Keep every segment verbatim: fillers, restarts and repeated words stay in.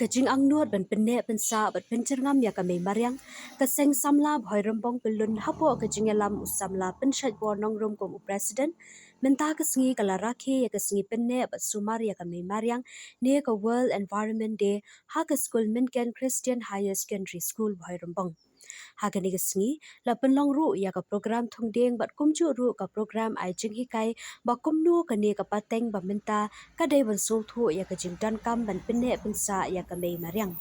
Ka jingangnud ban pynneh pynsah bad pynjyrngam ïa ka mei mariang, ka Seng Samla Bhoirymbong Pyllun hapoh ka jingïalam u Samla Pynshait Bor Nongrum kum u President, mynta ka sngi ka la rakhe ïa ka sngi pynneh bad sumar ïa ka mei mariang ne ka World Environment Day ha ka skul Mynken Christian Higher Secondary School Bhoirymbong. Ha kane ka sngi la pynlong ruh ïa ka program thung dieng bad kumjuh ruh ka program ai jinghikai ba kumno kane ka pateng ba mynta ka dei ban sngewthuh ïa ka jingdonkam ban pynneh pynsah ïa ka mei mariang.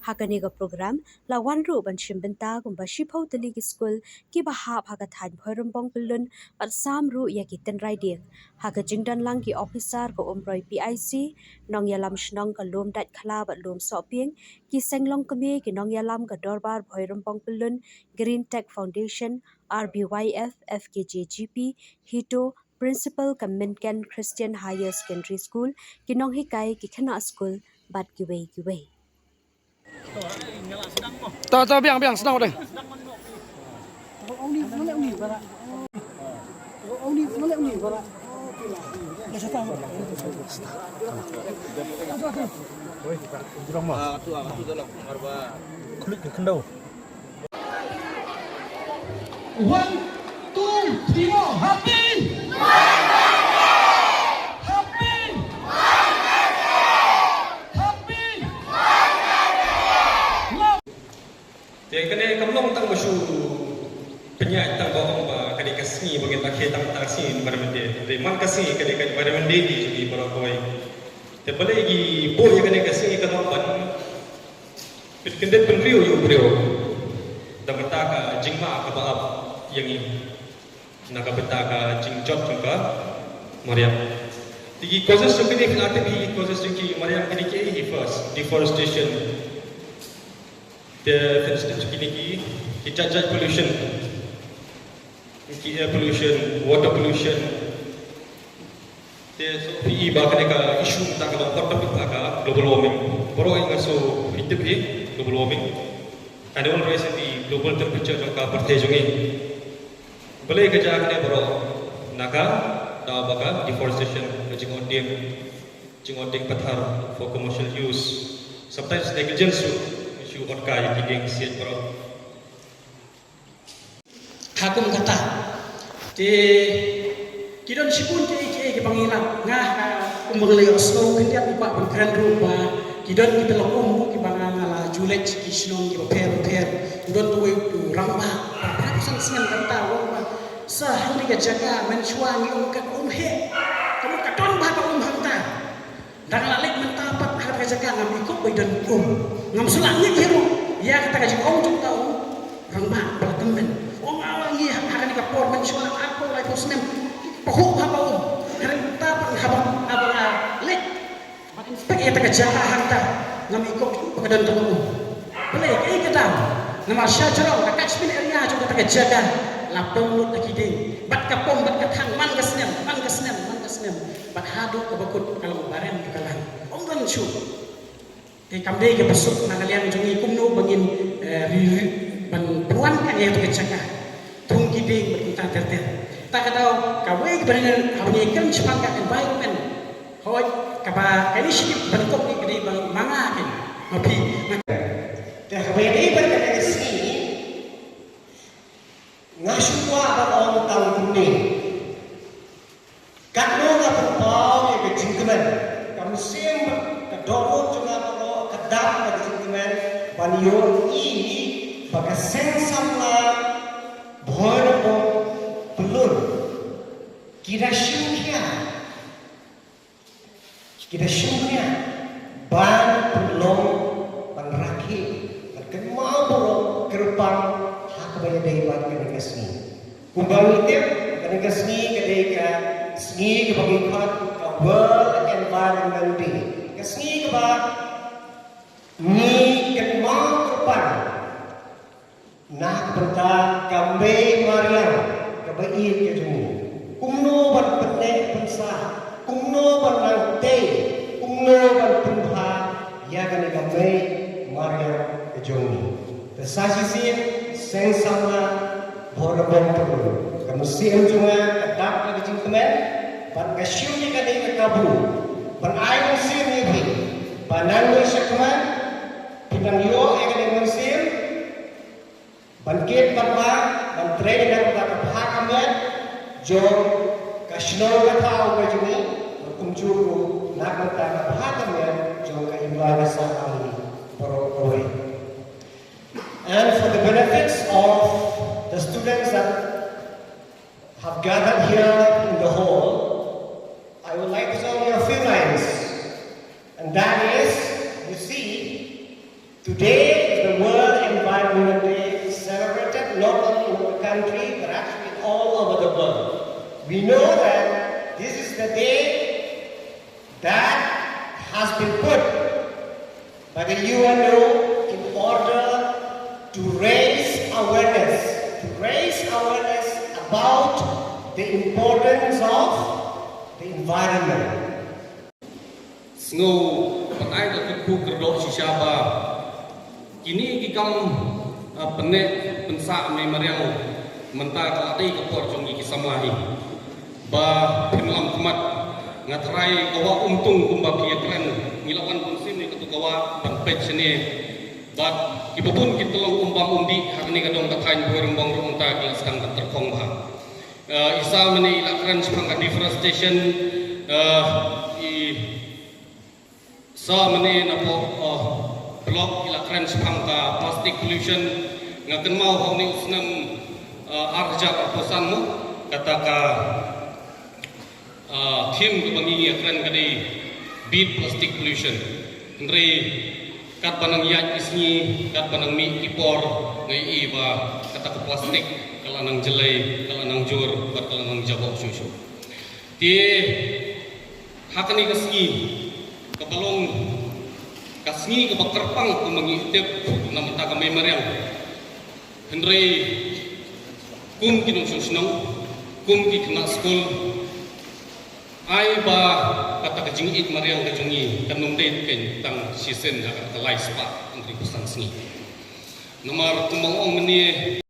Ha kane ka program la wan ruh ban shim bynta kumba shiphew tylli ki skul kiba hap ha ka thaiñ Bhoirymbong Pyllun bad sam ruh ïa ki tynrai dieng. Ha ka jingdon lang ki ophisar ka Umroi P I C, nongïalam shnong ka Lumdaitkhla bad Lumsohpieng, ki seng longkmie, ki nongïalam ka Dorbar Bhoirymbong Pyllun, Green Tech Foundation, R B Y F, F K J G P, HITO, Principal ka Mynken Christian Higher Secondary School, ki nonghikai, ki khynnah skul bad kiwei kiwei. To, to, biang, biang, sdang deh. One, two, three, more. Happy! Happy! Happy! Te kane kam long tang ba shu pynïaid tang ba ong ba kane ka sngi ba ngin rakhe tang tang sngi Environment Day. Te man ka sngi kane ka Environment Day ni jong ngi baroh kawei. Te balei ngi buh ïa kane ka sngi ka long ban pynkyndit pynriew ïa u briew da kata ka jingma kaba ap ïa ngi na ka bynta ka jingjot jong ka mariang. Te ki causes jong kine phi la tip hi, causes jong ki mariang kine ki hi first, deforestation. Te first jong kine ki, ki jait jait pollution. Ki air pollution, water pollution. Te so phi i ba kane ka issue ta ka long hot topic ta ka global warming. Baroh ngi nga so phi tip hi global warming. Ka dei ban rise the global temperature jong ka pyrthei jong ngi. Balei ka jia kane baroh? Na ka daw ba ka deforestation, ka jingot dieng, jingot dieng pathar for commercial use. Sometimes negligence shu, shu ot kai ki dieng siat baroh. Ha kum kata. Te ki don shibun kiei kiei kiba ngi lap, nga ha kum ba ngi la ïohsngew khyndiat, u bah ban kren ruh ba ki don ki tyllong um kiba nga nga la ju leit ki shnong kiba pher pher. U don uwei u rangbah ba phra phew san snem kata u ong ba sa hangne ka jaka mynshuwa ngi ong ka um heh. Ka mut ka don bha ka um hangta. Dang la leit mynta pat ha ka jaka ngam ïoh ba i don um. Ngam shu lah ngeit hi ruh ïa kata ka jingong jong uta u rangbah ba la tymmen. Ong, awa ngi ha kane ka por mynshuwa arphew laiphew snem, pahuh bha ka um. Hynrei mynta pat haba, haba nga leit ban inspect ïa kata ka jaka hangta, ngam ïoh ba ka don tang um. Balei, kaei ka daw? Namar sha jrong ka catchment area jong kata ka jaka la pom lut da ki dieng. Bad ka pom bad ka thang man ka snem, man ka snem, man ka snem. Bad haduh kaba kut ka long ba rem ka lang. Ym don shuh. Te kam dei kaba suk na ka liang jong ngi kumno ba ngin, eh, ri, ri, ban pynwan ka ïa kata ka jaka. Thung ki dieng bad kumta ter ter. Ta ka daw kawei kaba ngi, haba ngi kren shaphang ka environment. Hooid, kaba ka initiative ban kop ngi ka dei ba ma nga kein, ma phi, ma. Te haba ïadei bad kane ka sngi, nga shu kwah ban ong tang kumne. Katno nga pynpaw ïa ka jingkmen, ka mynsiem bad ka dohnud jong nga baroh ka dap na ka jingkmen ban ïohi ba ka Seng Samla Bhoirymbong Pyllun ki da shu khia. Ki da shu khia ban pynlong, ban rakhe, ban kynmaw burom kyrpang ha kaba ïadei bad kane ka sngi. Kumba ngi tip, kane ka sngi ka dei ka sngi kaba ngi khot ka World Environment Day. Ka sngi kaba ngi kynmaw kyrpang na ka bynta ka mei mariang kaba ïeit ka jong ngi. Kumno ban pynneh pynsah, kumno ban nang tei, kumno ban pynbha ïa kane ka mei mariang ka jong ngi. Te sa shisien Seng Samla Bhoirymbong Pyllun, ka mynsiem jong nga ka dap na ka jingkmen bad nga shu ïa kane ka kabu ban ai mynsiem ïa phi. Ba nang ïa shakmat phi nang ïoh ïa ka mynsiem ban kit ban bam, ban trei na ka bynta ka bha ka miat jong ka shnong ka thaw ka jong ngi, bad kumjuh ruh na ka bynta ka bha ka miat jong ka imlang ka sahlang baroh kawei. And for the benefits of the students that have gathered here in the hall, I would like to tell you a few lines. And that is, you see, today is the World Environment Day, celebrated not only in our country, but actually all over the world. We know that this is the day that has been put by the U N O in order to raise awareness, to raise awareness about the importance of the environment. Sngew ban ai ka kyrkhu kyrdoh shisha ba kine ki kam, ah, pynneh pynsah mei mariang mynta ka la dei ka por jong ngi ki samla hi. Ba phin lam khmat, nga tharai ka wah Umtung kumba phi ïa kren, ngi la wan bun sien ïa katu ka wah ban peit shane. Bad kiba bun ki tyllong um bam um dih ha kane ka dong ka thaiñ Bhoirymbong ruh mynta ki la sdang ban tyrkhong bha. Eh, i Sa mane i la kren shaphang ka deforestation, eh, i Sa mane napoh, eh, block i la kren shaphang ka plastic pollution. Nga kynmaw ha une u snem, eh, ar hajar arphew san mo, kata ka, eh, theme kaba ngi ïa kren ka dei beat plastic pollution. Hynrei katba nang ïaid ki sngi, katba nang mih ki por, nga ïohi ba kata ka plastic ka la nang jlei, ka la nang jur, bad ka la nang jaboh shuh shuh. Te ha kane ka sngi kaba long ka sngi kaba kyrpang kumba ngi tip na mynta ka mei mariang. Hynrei kum ki nongshong shnong, kum ki khynnah skul, ai ba kata ka jingïeit mariang ka jong ngi kan ym dei keiñ tang shisien ha ka lai spah hynriewphew san sngi. Namar kumba nga ong mynne,